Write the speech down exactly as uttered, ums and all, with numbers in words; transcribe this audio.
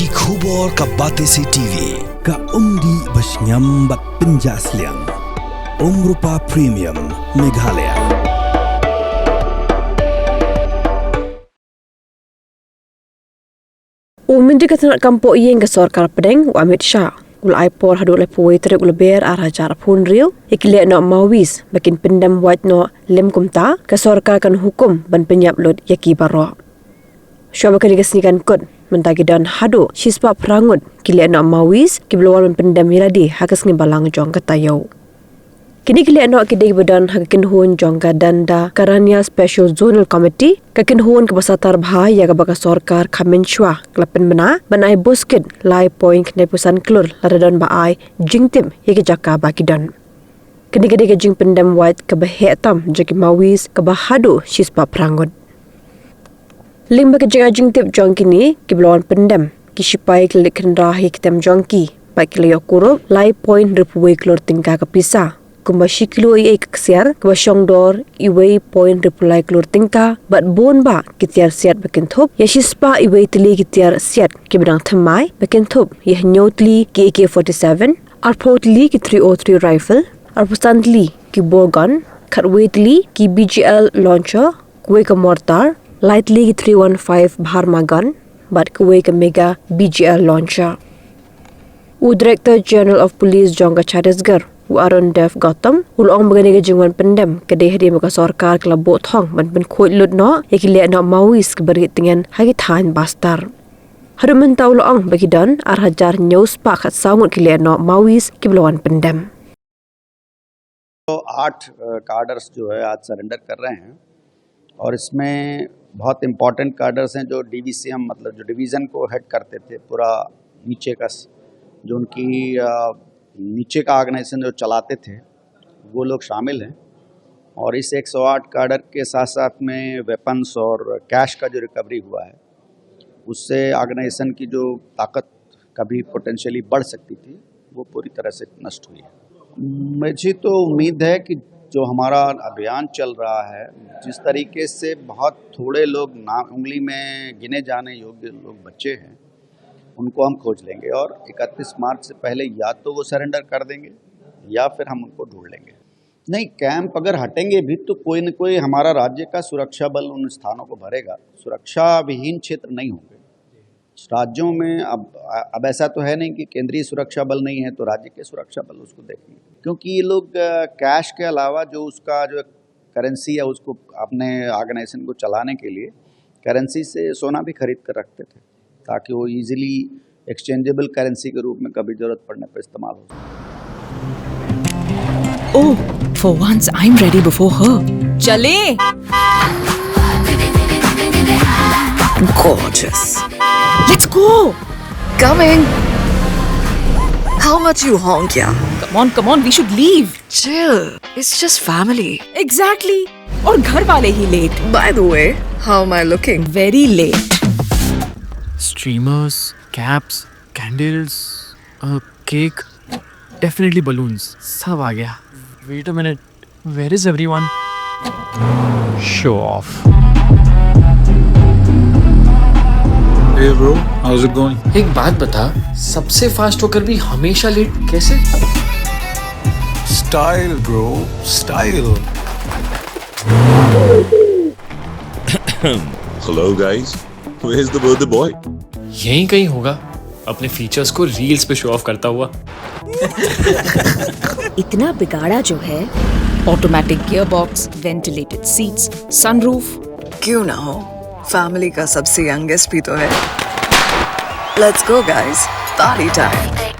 Ki khubor ka Batesi T V, ka umdih ba shngiam bad pynjah sliang. Umrupa Premium, Meghalaya. U Myntri ka tnat kam poh ïing ka sorkar pdeng, u Amit Shah, u la ai por haduh laiphew wei tarik u Lber ar hajar arphew hynriew ïa ki lehnoh Maoist ba kin pyndem wait noh lem kumta ka sorkar kan hukum ban pynïap lut ïa ki baroh. Shuwa ba kane ka sngi kan kut, mynta ki don haduh shispah phra ngut ki lehnoh Maoist kiba la wan ban pyndem ïa lade ha ka sngi Balang jong ka taïew. Kine ki lehnoh ki dei kiba don ha ka kynhun jong ka Dandakaranya Special Zonal Committee, ka kynhun kaba satar bha ïa kaba ka sorkar ka mynshuwa ka la pynbna ban ai buskit lai point khyndai phew san klur lada don ba ai jingtip ïa ki jaka ba ki don. Kane ka dei ka jingpyndem wait kaba heh tam jong ki Maoist kaba haduh shispah phra ngut. Lyngba ka jingai jingtip jong kine kiba la wan pyndem, ki shipai ki la leit khynra ha ki tem jong ki bad ki la ïoh kurup lai point hynriewphew wei klur tyngka ka pisa, kumba shi kilo eiei ka ksiar kaba shongdor iwei point hynriewphew lai klur tyngka bad bun bah ki tiar siat ba kynthup ïa shispah iwei tylli ki tiar siat kiba dang thymmai ba kynthup ïa hynñiew tylli ki A K forty-seven, arphew tylli ki three oh three rifle, arphew san tylli ki bore gun, khatwei tylli ki B G L launcher, kawei ka mortar, lai tylli ki three one five Bharma gun bad kawei ka mega B G L launcher. U Director General of Police jong ka Chhattisgarh, u Arun Dev Gautam, u la ong ba kane ka jingwan pyndem ka dei hadien ba ka sorkar ka la buh thong ban pynkhuid lut noh ïa ki lehnoh Maoist kiba rit tngen ha ki thaiñ Bastar. Haduh mynta u la ong ba ki don ar hajar hynñiew spah khatsaw ngut ki lehnoh Maoist kiba la wan pyndem. तो आठ अ, कार्डर्स जो है आज सरेंडर कर रहे हैं और इसमें बहुत इम्पोर्टेंट कार्डर्स हैं जो डीवीसीएम, मतलब जो डिवीज़न को हेड करते थे, पूरा नीचे का स- जो उनकी अ, नीचे का ऑर्गेनाइजेशन जो चलाते थे, वो लोग शामिल हैं। और इस एक सौ आठ कार्डर के साथ साथ में वेपन्स और कैश का जो रिकवरी हुआ है, उससे ऑर्गेनाइजेशन की जो ताकत कभी पोटेंशियली बढ़ सकती थी, वो पूरी तरह से नष्ट हुई है। मुझे तो उम्मीद है कि जो हमारा अभियान चल रहा है, जिस तरीके से बहुत थोड़े लोग, नाम उंगली में गिने जाने योग्य लोग बचे हैं, उनको हम खोज लेंगे और इकतीस मार्च से पहले या तो वो सरेंडर कर देंगे या फिर हम उनको ढूंढ लेंगे। नहीं, कैंप अगर हटेंगे भी तो कोई न कोई हमारा राज्य का सुरक्षा बल उन स्थानों को भरेगा। सुरक्षा विहीन क्षेत्र नहीं होंगे। राज्यों में अब अब ऐसा तो है नहीं कि केंद्रीय सुरक्षा बल नहीं है तो राज्य के सुरक्षा बल उसको देखेंगे, क्योंकि ये लोग अ, कैश के अलावा जो उसका जो करेंसी है, उसको अपने ऑर्गेनाइजेशन को चलाने के लिए करेंसी से सोना भी खरीद कर रखते थे, ताकि वो इजीली एक्सचेंजेबल करेंसी के रूप में कभी जरूरत पड़ने पर इस्तेमाल हो सके। Oh, for once I'm ready before her. चले। Gorgeous. Let's go. Coming. How much you honk, yeah? Come on, come on, we should leave. Chill. It's just family. Exactly. और घर वाले ही लेट। By the way, how am I looking? Very late. Streamers, caps, candles, a cake, definitely balloons. सब आ गया। Wait a minute, where is everyone? Show off. Hey bro, how's it going? एक बात बता, सबसे फास्ट होकर भी हमेशा लेट कैसे? Style, bro, style. Hello guys, where's the birthday boy? यहीं कहीं होगा, अपने फीचर्स को रील्स पे शो ऑफ करता हुआ। इतना बिगाड़ा जो है। Automatic gearbox, ventilated seats, sunroof। क्यों ना हो, फैमिली का सबसे यंगेस्ट भी तो है। Let's go guys, party time.